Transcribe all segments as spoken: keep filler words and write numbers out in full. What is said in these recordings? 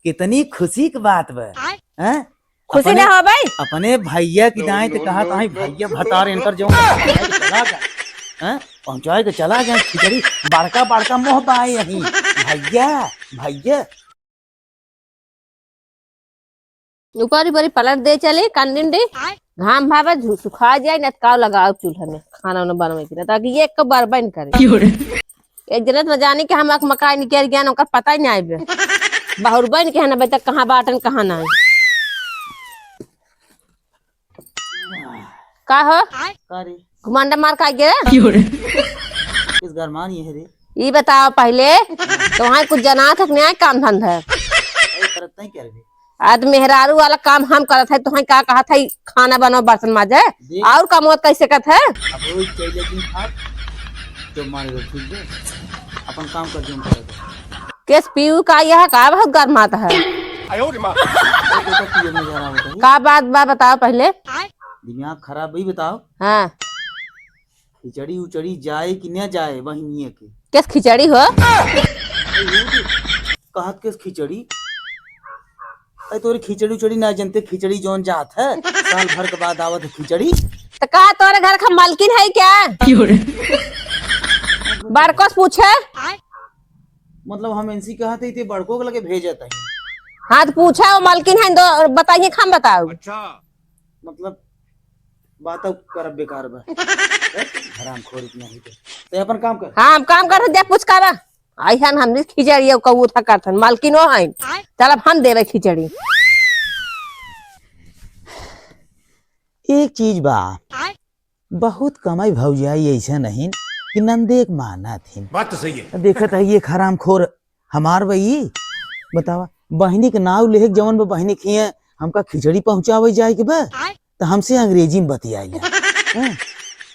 कितनी खुशी की बात बा। आय। हैं? खुशी अपने, ना हो भाई? अपने भैया की दाई तो कहा था, भैया भतार इनकर जो पहुँचाए के चला गए, हैं? पहुँचाए के चला गए खिचड़ी, बड़का बड़का मोह बाए यहीं। भैया, भैया। ऊपर ऊपर पलट दे चली, कांदिन डी। घाम भावे झु-, सुखा जाए, न त काव लगाओ चूल्हा में, खाना उना बनवे के, न ताकि ये एक बार बन करे। क्यों रे? एक जने तो जानी कि हम अक मकाई निकल गया, ओकर पता ही नहीं आइबे। बहुर बन के है ना, बेटा, कहाँ बाटन, कहाँ नहीं। का हो? का रे? घुमांडा मार का गिरे? क्यों रे? किस गरमान ये है रे? ई बताओ पहले, तोहाई कुछ जनात है कि नहीं काम धंधा? अरे करत नहीं क्या रे? आज मेहरारू वाला काम हम करत है, तोहाई का कहत है, खाना बनाओ, बर्तन माजे, देख। और काम होत कैसे करत है? अब रोज चल जाती है, जो मारे ठीक है, अपन काम कर, जो हम करत है। केस पीऊ का यह का बहुत गरमात है? आयो रे माँ। का बात बा, बताओ पहले। दिमाग खराब भी बताओ। हाँ। खिचड़ी उचड़ी जाए कि न जाए बहिनिया के? केस खिचड़ी हो? कहत केस खिचड़ी? अरे तोरे खिचड़ी उचड़ी ना जनते, खिचड़ी जौन जात है, साल भर के बाद आवत है खिचड़ी। तो का तोरे घर का मलकिन है क्या? बड़कोस पूछे। मतलब हम इनसे कहत है, ते बड़को के लगे भेजत है। हाँ, तो पूछा, वो मलकिन है, दो बताइए, हम बताओ। अच्छा। मतलब बात करब बेकार बा। हरामखोर इतना ही तो। ते अपन काम कर। हाँ, हम काम कर, देख पूछ का बा। आई हन हमनी खिचड़ी, कऊ था करथन, मलकिन हो हन। चल अब हम देवे खिचड़ी। एक चीज बा, बहुत कमाई भौजाई ऐसा नहीं कि नंदे के मानत हिन। बात तो सही है। देखत है ये हरामखोर हमार बई, बतावा, बहिनी के नाव लेहे के जवन बा, बहिनी खिए हमका खिचड़ी पहुँचावे जाए के बा, त हमसे अंग्रेजी में बतियाइला। हैं?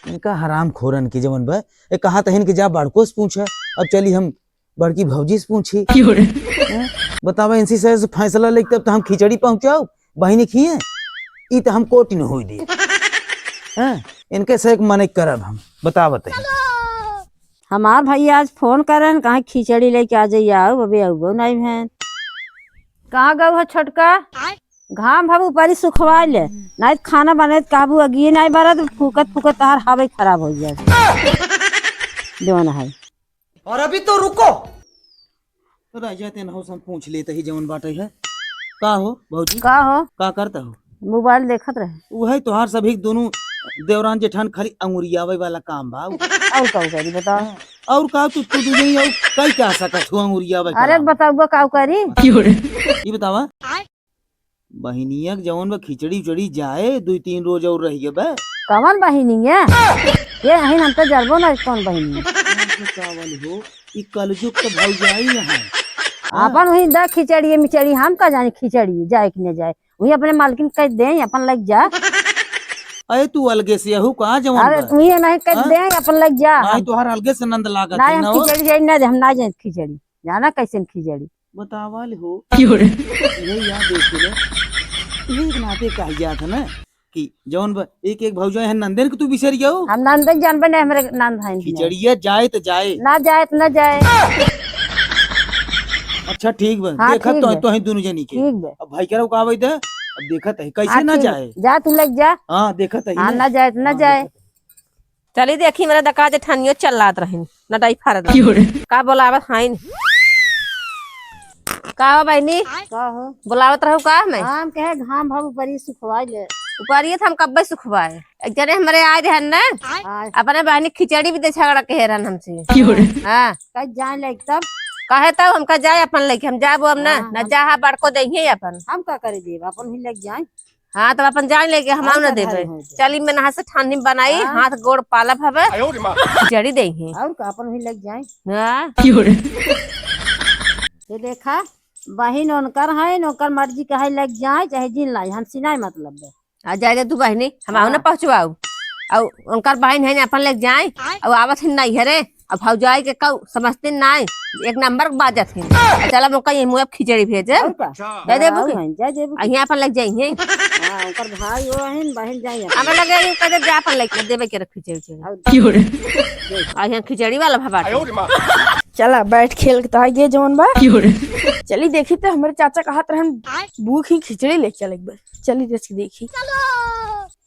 इनका हरामखोरन के जवन बा, ए, कहा तहिन के जा बड़को से पूछा, अब चली हम बड़की भौजी से पूछी। हैं? बतावा, इनसे से फैसला लेके तब तो हम खिचड़ी पहुँचाओ, बहिनी खिए, ई त हम कोटिन होई दे। हैं? इनके से एक मने करब हम, बतावत है। हमार भैया आज फोन करन, कहा खिचड़ी लेके आ जाइए, आओ अबे, अउबो नहीं भैन। कहाँ गऊ हो छोटका? घाम भाव ऊपरी सुखवा ले, नहीं तो खाना बने तो काबू अगिए नहीं बरत, फूकत फूकत तहार हवा खराब हो जाए। जवन है। और अभी तो रुको। तो रह जाते ना हो, हम पूछ लेते ही जवन बाटे है। का हो भौजी? का हो? का करता हो? मोबाइल देखत रहे। उहे तोहार सभी दोनों देवरान जेठान खाली अंगुरियावे वाला काम बा। और का करी बताओ? और का तू, तू दुनिया और कई क्या सकत हो अंगुरियावे का अरे काम? बताओ का करी? क्यों रे? ये बतावा। बहिनिया के जवन बा खिचड़ी उचड़ी जाए, दुई तीन रोज और रह गए बा। कवन बहिनिया? ये हइन हम तो जरबो ना कौन बहिनिया। का वाली हो, ई कलजुग के भौजाई यहाँ। हाँ। अपन वही दा खिचड़ी मिचड़ी, हम का जाने खिचड़ी जाए कि न जाए, वही अपने मालकिन कह दे अपन लग जा। अरे तू अलगे से हूँ का जवन अरे बा? तू ही नहीं कह हाँ? दे अपन लग जा। नहीं हम तोहार अलगे से नंद लागत नहीं, है हम ना हो। खिचड़ी जाए ना, हम ना जाए खिचड़ी, जाना कैसे खिचड़ी। बतावल हो। क्यों रे? ये याद देख ले। यही के नाते कह जात है ना कि जौन ब-, एक एक भौजाई है नंदन के तू बिसर गयो। हम नंदन जानबे नहीं, हमरे नंद हैं नहीं। खिचड़िया जाए तो जाए। ना जाए तो ना जाए। अच्छा ठीक बा, हाँ, देखत ठीक तो है, बा। तो है दोनों जनी के। ठीक बा। अब भाई कह रहा का भाई दे, अब देखत है कैसे हाँ, ना ठीक बा। जाए। जा तू लग जा। हाँ, देखत है हाँ, ना। ना जाए तो ना हाँ, जाए। देखत है। चली देखी, मेरा दका जेठानियो चल्लात रहिन, नटाई फारत रहिन। क्यों रे? का बोलावत हईन? का हो बहिनी? का हो? बोलावत रहो का हमें? हम कहे घाम भाव ऊपरी सुखवाई ले। ऊपरिये तो हम कब्बे सुखवाए। एक जने हमरे आए रहन ना, आए। अपने बहिनी खिचड़ी भी दे झगड़ा कहे रहन हमसे। क्यों रे? हाँ। कह जाए ले तब? कहे तब हमका जाए अपन लेके, हम जाबो अब ना, हाँ, ना हम जा, हाँ, बड़को देंगे अपन। हम का करे देब, अपन ही लेके जाए। हाँ, तब अपन जान लेके हम हम ना तो देबे। घर होते। चली, मैं नहा से ठानी बनाई, हाँ। हाथ गोड़ पाला भवे। आयो रे माँ। खिचड़ी दे ही। और का, अपन भी लग जाए। हाँ। क्यों रे? ये देखा, बहिन उनकर है, उनकर मर्जी का है, लग जाए चाहे जिन लाई, हमसे नहीं मतलब है। आ जाए दे तू बहिनी, हम आओ ना हाँ। पहुँचवाऊ। और उनकर बहिन है ना, अपन लग जाए। और आवत ही नहीं है रे, अब भौजाई के कऊ समझते नाई, एक नंबर के बाजत है। चला मोका ये मुँह खिचड़ी भेजे। और का? दे देबू की? हैं, दे देबू की? अहिया अपन लग जाई है। हाँ, ओकर भाई वो है, बहन जाई अपन। हमें लगे ये कहे जा अपन लग देबे के रख खिचड़ी उचड़ी। और की हो रे? अहिया खिचड़ी वाला भवा। चला बैठ खेल के तो आइए जौन बा। की हो रे? चली देखी तो हमरे चाचा कहत रहन भूख ही खिचड़ी ले चले एक बार। चली देख के देखी।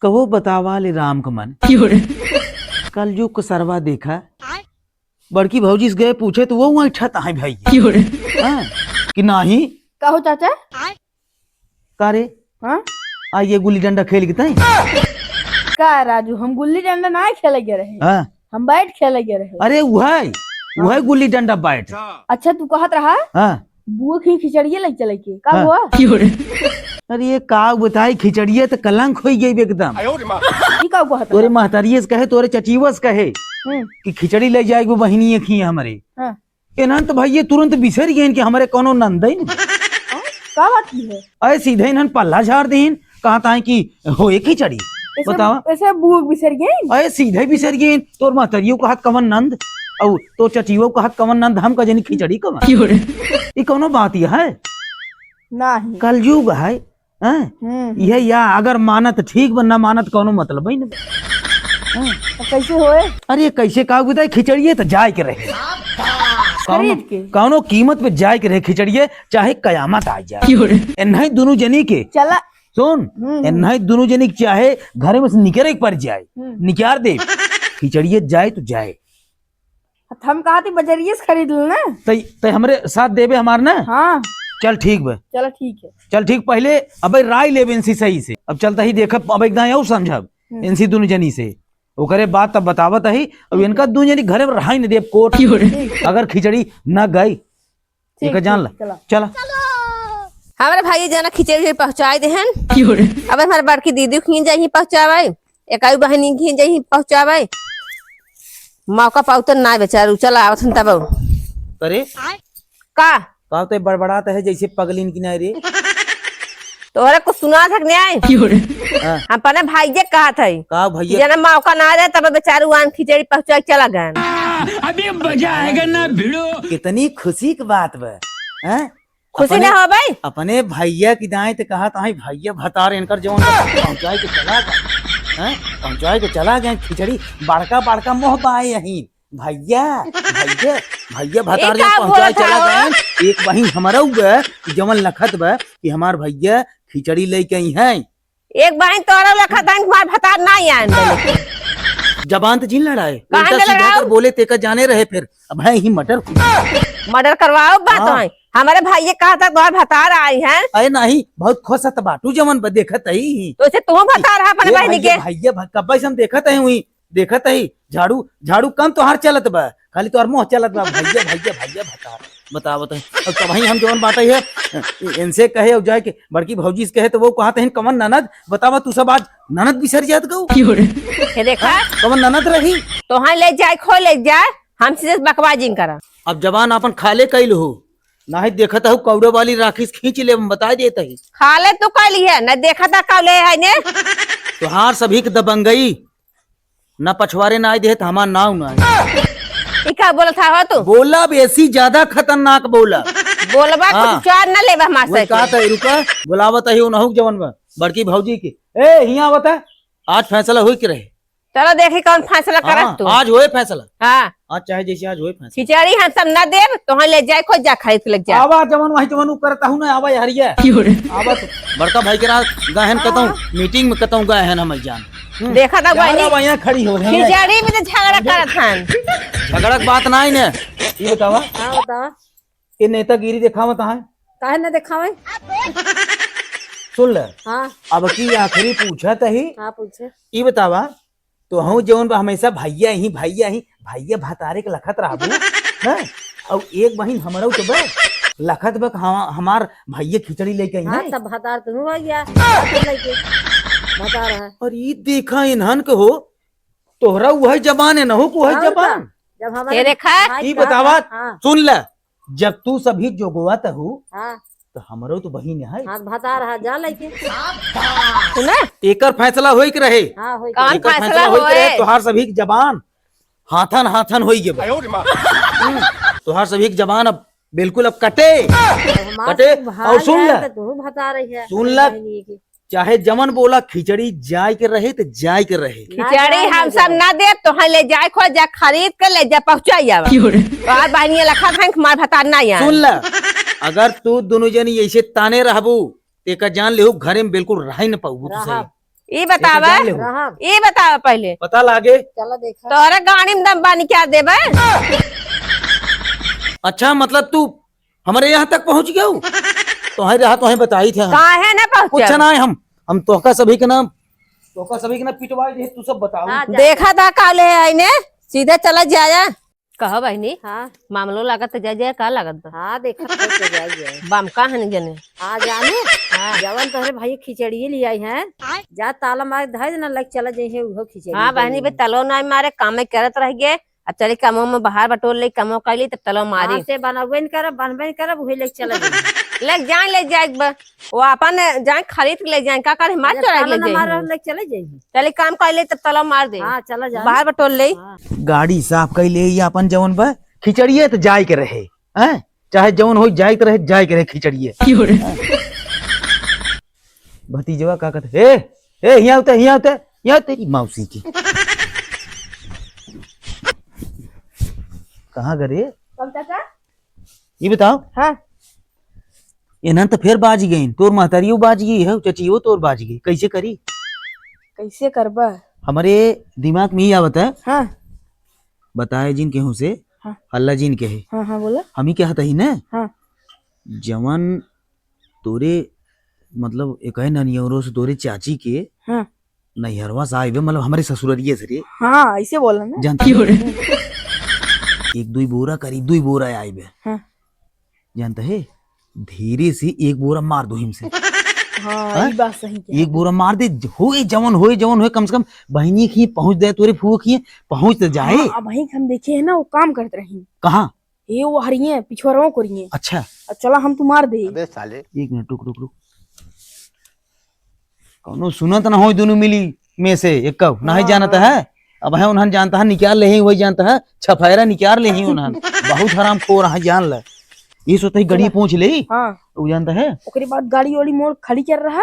कहो बतावा ले राम का मन। की हो रे? कलयुग का सरवा देखा। बड़की भौजी से गए पूछे तो वो वहीं ठत है भाई। की हो रे? हाँ, कि नाही। कहो चाचा? का रे? हाँ? आ ये गुल्ली डंडा खेल के तई? का राजू, हम गुल्ली डंडा ना खेले गए रहे। हाँ। हम बैट खेले गए रहे। अरे वही, वही गुल्ली डंडा बैट। अच्छा तू कहत रहा? हाँ। बुआ की खिचड़िए लग चले के। का हाँ। हुआ? की हो रे? अरे ये का बताई, खिचड़िए तो कलंक होई गई एकदम। ई का कहत तोरे रहा? महतारिये से कहे, तोरे चचिवस कहे हम्म। कि खिचड़ी ले जाए वो बहिनी एक ही हमरे। हाँ। इन्हन तो भाई ये तुरंत बिसर गए कि हमरे कोनो नंद ही नहीं। हाँ? का बात की है? अरे सीधे इन्हन पल्ला झाड़ दीन, कहा था कि होए खिचड़ी। ऐसे, बतावा। ऐसे बुआ बिसर गए? अरे सीधे बिसर गए, तोर महतरियो कहत कवन नंद, और तो चचियो कहत कवन नंद, हम का जनी खिचड़ी कवन। की हो रे? ई कोनो बात ये है? नहीं। कलयुग है, हैं? हम्म। यह या अगर मानत ठीक बा, ना मानत कोनो मतलब ही नहीं। हैं? तो कैसे होए? अरे कैसे का बताए, खिचड़िए तो जाए के रहे। कौनो, खरीद के। कौनो कीमत पे जाए के रहे खिचड़िए, चाहे कयामत आ जाए। की हो रे? एन्हई दुनू जनी के। चला। सुन, हम्म, हम्म। एन्हई दुनू जनी के चाहे घरे में से निकरे के पड़ जाए, हम्म। निकार दे। खिचड़िए जाए तो जाए। हम कहा थी बजरिए से खरीद लू ना। तै, तै हमरे साथ देबे हमार ना? हाँ। चल ठीक बा। चलो ठीक है। चल ठीक, पहले अब राय लेबे इनसे सही से। अब चलता ही देखब, अब एक दाएं और समझब हम्म। इनसे दुनू जनी से। ओकरे बाद तब बतावत ही, अब ठीक इनका है। दुनू जनी घरे में रहाई न देब कोट। की हो रे? ठीक है। अगर खिचड़ी न गई, ठीक, एका जान ठीक, ला। चला। चला। हमारे भाई जना खिचड़ी उचड़ी पहुँचाए देहन। की हो रे? अब हमारे बड़की दीदी खींच जाई पहुँचावे। एकाई बहिनी घिन जइहीं पहुँचावे। मौका पाउतन ना बेचारू, चला आवत हन तब। अरे? का? का तो बड़बड़ात है जैसे पगलिन की नाई रे। तोहरे कुछ सुना थक नहीं आए? की हो रे? हाँ। हम अपने भाई जे कहा थे। का भैया? जना मौका ना दे तब बेचारू आन खिचड़ी पहुँचा के चला गए। अभी मजा आएगा ना भिड़ो। कितनी खुशी की बात बा। हैं? खुशी अपने, ना हो भाई? अपने भैया की दाएं ते कहा ताई भैया भतार इनकर जौन बा, पहुँचाए के चला गए। हैं? पहुँचाए के चला गए खिचड़ी, बड़का बड़का मोह बाए यहीं। भैया, भैया, भैया भतार जौन पहुँचाए चला गए। एक बहिन हमरऊ बा, जौन लखत बा कि हमार भैया खिचड़ी लेके आई हैं। एक बहिन तोरा लखत हन, हमार भतार ना आए। जबान तो जिन लड़ाए, काहे उल्टा न सीधा लड़ाओ? कर बोले, तेका जाने रहे फिर। अब है ही मर्डर। मर्डर करवाओ बात हाँ। है। हमारे भाई ये कहा था, तुम्हारे भतार आई हैं। अरे नहीं, बहुत खुश है तो बाटू जवन ब-, देखत ही। तो उसे तुम भतार है अपने ये बहिनी भैया, के। भैया, भ-, कब्बे से हम देखत ही हुई, देखत ही। झाड़ू, झाड़ू कम तोहार चलत बा, खाली तोहार मुँह चलत बा। भैया, भैया, भैया भतार। बतावत है। अब तबही हम जवन बाटे है, इनसे कहे और जाए के बड़की भौजी से कहे तो वो कहत हैं, "कवन ननद?" बतावा तू सब आज ननद बिसर जात गऊ। की हो रे? ये देखा? हाँ? कवन ननद रही? तोहां ले जाए, खो ले जाए, हमसे बकवास जिन करा। अब जबान आपन खाले कइल हो, नाहीं देखत हूँ कौड़े वाली राखी से खींच ले, हम बता देत ही। खाले तू कइली है, न देखत है कौले है ने। तोहार सभी के दबंगई, ना पछवारे ना आई देहे त हमार नाव ना आई। ई का बोलत हा हो तू? बोला बेसी ज्यादा खतरनाक बोला। बोलबा हाँ। कुछ चार ना लेबा हमार वही से कहा के। था, रुका, बुलावत ही उनहु के जवन बा, बड़की भौजी के। ए, हियां आवत है। आज फैसला होई के रहे। चलो देखी कौन फैसला करत हाँ, तू। आज होए फैसला। हाँ। आज चाहे जैसे आज होए फैसला। खिचड़ी हम सब ना देब, तोहर ले जाए, खोज जा, खरीद के ले जा। आवा जवन वही जवन ऊ करता हूँ ना, आवा हरिया। की हो रे? आवा तो। बड़का भाई के रात गए हैं कतहूँ, हाँ। मीटिंग में कतहूँ गए हैं हम जान। हम्म। देखा था ज्यादा वही। वहीं खड़ी हो रही है। खिचड़ी में तो झगड़ा करत हन। झगड़ा की बात ना ही ने। ये बतावा। हाँ, बतावा। ये नेतागिरी दिखावत है। काहे ना दिखावे? सुन ले। हाँ। अब की आखिरी पूछत ही। हाँ, पूछे। ये बतावा, तो हूँ जौन बा हमेशा भैया ही, भैया ही, भैया भतारे के लखत रहबू, हैं? और एक बहिन हमरो तो बा, लखत बा, हम, हमार भैया खिचड़ी लेके आई हाँ, हैं। तब भतार तू हो गया, खिचड़ी लेके। भतार है। और ई देखा इन्हन के हो, तोहरा वही जबान है, नहु को वही और जबान। का? जब हमारे ये देखा? भाई ई का बतावा, हाँ। सुन ले, जब तू सभी जोगवत हू, हाँ। तो हमरो तो बहिन है। हाँ, भतार है, जा लेके। सुना? एकर फैसला होई के रहे। हाँ, होई के कौन रहे। एकर फैसला फैसला होई के रहे, होए? तोहार सभी की जबान। हाथन हाथन होई गे बा। हम्म, तोहार सभी के जबान अब बिल्कुल अब कटे। हमार कटे। तो भाई और सुन है, ले, तो तू बता रही है सुन अपने ले, बहनी के। चाहे जमन बोला, खिचड़ी जाए के रहे तो जाए के रहे। खिचड़ी हम सब ना दे, तोहे ले जाए, खो जा, खरीद के ले जा, पहुँचा जावा। क्यों रे? तोहार बहनिया लखा खान के मार भतार ना यार। सुन ले, अगर तू दोनों जनी ऐसे ताने रहबू, तेका जान लेहू, घरे में बिल्कुल रह न पाऊ तू से। रहब। ई बतावा, जान लेहू। रहब। ई बतावा पहले। पता लागे। चला देखा। तोहरा गाड़ी में दम बानी क्या देबे? अच्छा, मतलब तू हमरे यहाँ तक पहुँच गयो? तोहे रहा, तोहे बताई थे हम। काहे ना पहुँचे? कुछ ना है, हम, हम तोहका सभी के नाम, तोहका सभी के नाम पिटवाई दे, तू सब बताओ। हाँ, जा। देखा था का ले है ने, सीधे चला जाया। कहो बहनी, हाँ। मामलो लागत तो जय जय का लागत बा? हाँ, देखत है तो जय जय। बम का हन जने? हाँ, जाने? हाँ। जवन तोहरे भाई खिचड़िए ले आई हैं, जा ताला मार धर देना, लग चला जइहे उहो खिचड़ी हाँ, बहनी, बे तलो ना मारे, कामे करत रह गए। अब चली कमो में बाहर बटोर ले, कमो कर ली, तब तलो मारी। हाँ, से बनबे न करब, बनबे न करब, उहे ले चला जइहे। ले जाए, ले जाए, ब-, वो अपन जाए खरीद के ले जाए, का करे, मार अरे, चोरा के ले ताला ना मार, जाए। ले चले जइहे। चली काम कर ले, तब तलो मार दे। हाँ, चला जा। बाहर बटोर ले। हाँ। गाड़ी साफ कर ले, ये अपन जवन बा, खिचड़िए तो जाए के रहे, हैं? चाहे जवन हो, जाए के रहे, जाए के रहे खिचड़िए। क्यों रे? भतीजवा का कहते, "ए, ए, हियाँ होते, हियाँ होते, हियाँ तेरी मौसी की।" कहाँ गए रे? कौन चाचा? ये बताओ। हाँ। इन्हन तो फिर बाज गई, तोर महतारियो बाज गई है, चचियो तोर बाज गई, कैसे करी? कैसे करबा? हमारे दिमाग में ही आवत है। हाँ। बताए जिन केहू से, हाँ। हल्ला जिन कहे। हाँ, हाँ, बोला। हम ही कहत ही ना, हाँ। जवन तोरे, मतलब, एक है ननियौरो से तोरे चाची के हाँ। नैहरवा से आइबे, मतलब, हमरे ससुररिये से रे। हाँ, ऐसे बोला ना। जानता क्यों रे? एक दुई बोरा करी, दुई बोरा आइबे। हाँ। जानता है, धीरे से एक बोरा मार दो हिमसे। हाँ, हाँ? ई बात सही कहा। एक बोरा मार दे, होए जवन होए, जवन होए, कम से कम बहिनी की पहुँच दे, तोरे फुआ की पहुँच तो जाए। हाँ, अब वहीं हम देखे हैं ना, वो काम करत रही। कहाँ? ये वो हरिये, पिछुआरों को रही है। अच्छा। अब चला हम तू मार दे। अबे साले। एक मिनट, रुक, रुक, रुक। कौनो सुनत ना होई दोनों मिली में से एक कौ, नहीं हाँ, जानत हाँ। है। अब है उन्हन जानता है, निकाल ले ही, वही जानता है, छफैरा निकाल ले ही उन्हन। बहुत हरामखोर है, जान ले। ये सोचता ही गड़ी चला। पहुँच ले ही। हाँ। वो जानता है। ओकरे बाद गाड़ी वाड़ी मोड़ खड़ी कर रहा,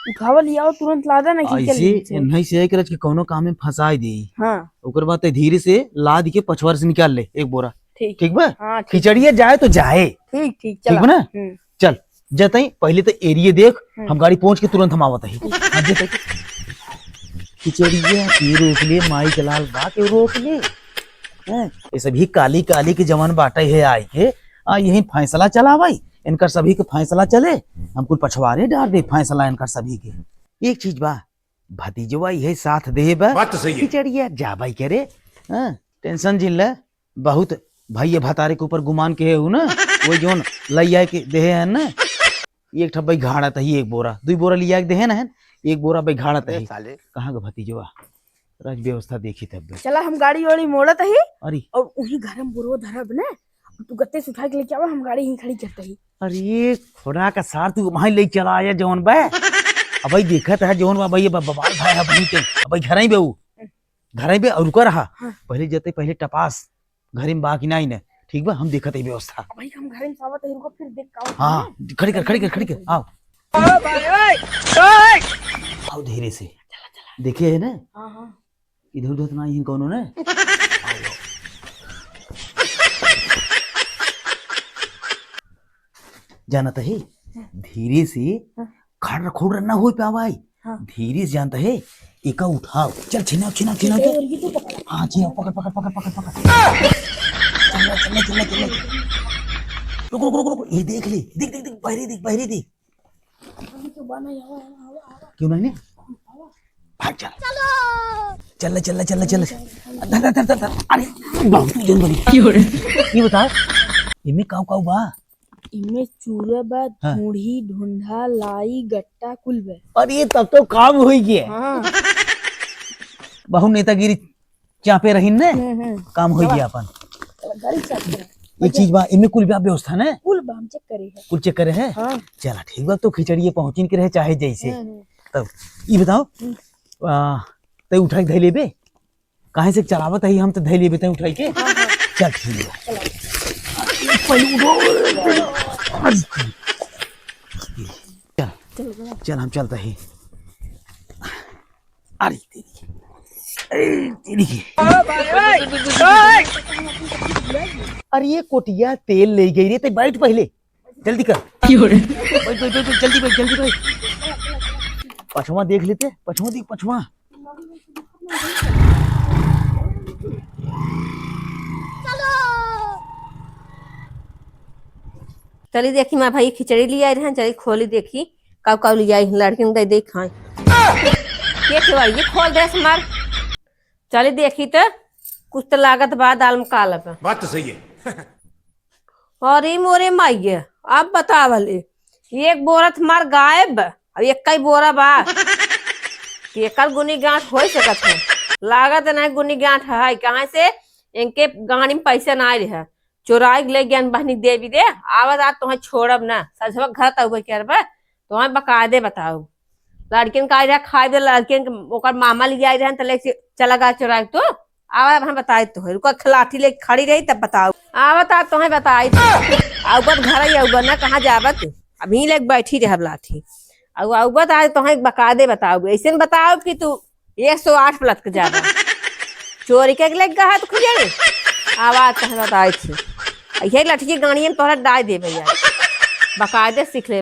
उठावा लियाओ, तुरंत लादा ना खींच ऐसे ले। नहीं से एक रच के कौनो काम में फंसाई दे। हाँ। ओकर बाद ते धीरे से लाद के पछवार से निकाल ले एक बोरा। ठीक। ठीक बा? हाँ, ठीक। खिचड़िया जाए तो जाए। ठीक, ठीक, ठीक चला। बा ना? हम्म। चल, जतई पहले तो एरिया देख, हम्म। हम गाड़ी पहुंच के तुरंत हम आवत ही। हाँ, जतई। खिचड़िया के रोक ले, माई के लाल बा के रोक ले। हैं? ये सभी काली काली के जवन बाटे है आए के, आ यही फैसला चलावाई, इनकर सभी के फैसला चले, हम कुल पछवारे डार दे फैसला इनकर सभी के। एक चीज बा, भतीजवा यही साथ दे बा। बात तो सही है। खिचड़िया जाबाई करे, हाँ, टेंशन जिन ले, बहुत भैया भतारे के ऊपर गुमान के है उ ना, वो जोन लई आए के देहे है ना, एक ठब्बा घाड़ा तही एक बोरा, दुई बोरा लिया के देहे ना है, एक बोरा बे घाड़ा ए तही। साले। कहाँ का भतीजवा? राज व्यवस्था देखी तब बे। चला हम गाड़ी वाड़ी मोड़त ही अरे। और उही घर में बोरो धरब ना, तू गत्ते से उठा के लेके आवा, हम गाड़ी यहीं खड़ी करते ही। अरे खुदा का सार, तू वहीं ले चला आया जौन बे। अब भाई देखत है जौन बा भाई, अब बवाल भाई है वहीं के। अब भाई घर ही बे उ। घर ही बे और रुका रहा। हाँ। पहले जते पहले टपास घरे में बा कि नाही न? ठीक बा, हम देखत हई व्यवस्था। भाई, हम घरे में सावत हई, रुको, फिर देख का होता हाँ, है। खड़ी कर, खड़ी कर, खड़ी कर, आओ। आओ धीरे से। देखे है ना? हाँ, हाँ। इधर उधर तो नाही है कौनो ना? जानत ही, हाँ। धीरे से हाँ। खड़ खोड़ ना हो पावाई। हाँ। धीरे से जानता है, एका उठाओ। चल, छिनाओ, छिनाओ, छिनाओ, ए, छिनाओ। और ये तो पकड़। हाँ, छिनाओ, पकड़, पकड़, पकड़, पकड़, पकड़। चल, चल, चल, चल। रुक, रुक, रुक, रुक, ये देख ले, देख, देख, देख, बहरी देख, बहरी देख। अभी तो बना ही आवा, आवा, आवा। क्यों नहीं ने? भाग चल। चल, चल, चल, चल, चल। धर, धर, धर, धर, धर। अरे, बहुत ही जन बनी। क्यों रे? ये बताओ, इमे काऊ काऊ बा? इमे चूरा बा, हाँ। ढूंढी, ढूंढा, लाई, गट्टा, कुल बा। अरे, तब तो काम होई गया। हाँ। बहुत नेतागिरी चापे रही ने, हम्म, हम्म। काम होई चला। गया अपन। चला, गाड़ी चाप दे। ये चीज बा, इमे कुल बा व्यवस्था ने? कुल बा, हम चेक करे है। कुल चेक करे है? हाँ। चला, ठीक बा, तो खिचड़िए पहुँचिन के रहे, चाहे जैसे। हम्म, हम्म। तब, ई बताओ, हम्म। आ, तै उठा के धै लेबे? काहे से चलावत है, हम तो धइ लेबे तैं उठाई के। चल, ठीक है। पहले उठो। चल, चल, हम चलता ही। अरे तेरी, अरे तेरी। अरे ये कोटिया तेल ले गई रे, तैं बैठ पहले। जल्दी कर। क्यों रे? बैठ, बैठ, बैठ, जल्दी बैठ, जल्दी बैठ। पछवा देख लेते, पछवा देख, पछवा। चली देखी, माँ भाई खिचड़ी लियाई रहन, चली खोली देखी, काउ काउ लियाई, लड़किन दे दे खाए। ये क्या, ये खोल दे हमार। चली देखी त, कुछ त लागत बा दाल में काला बा। बात तो सही है। अरे मोरे माइये, अब बतावले, एक बोरा त हमार गायब बा, अब एक ही बोरा बा। केकर गुनी गांठ होइ सकत है? लागत नहीं गुनी गांठ है, काहे से इनके गाड़ी में पैसा ना आए रहे, चोराई के ले गयन बहनी देवी दे। आवत आज तोहे छोड़ब ना, सजवा घर तउबे करबे, तोहे बकायदे बताऊ। लड़किन का आए रहे खाए दे, लड़किन के ओकर मामा ले आए रहे, त ले चला गा चोराई तो। आवा, अब हम बताई तो है, रुको, लाठी लेके खड़ी रही तब बताऊ। आवत आज तोहे बताई तो। आउबत घर ही आउबत ना, कहाँ जाबत? अभी लेके बैठी रहब लाठी। अउ आउबत आज तोहे बकायदे बताऊ, ऐसे न बताऊ कि तू एक सौ आठ पे लटक जाबा। चोरी के लेके गहा तो खुजे। आवाज तोहे बताई थी, यही लठकी गाड़िए में तोहरा डाल दे भैया, बकायदे सीख ले।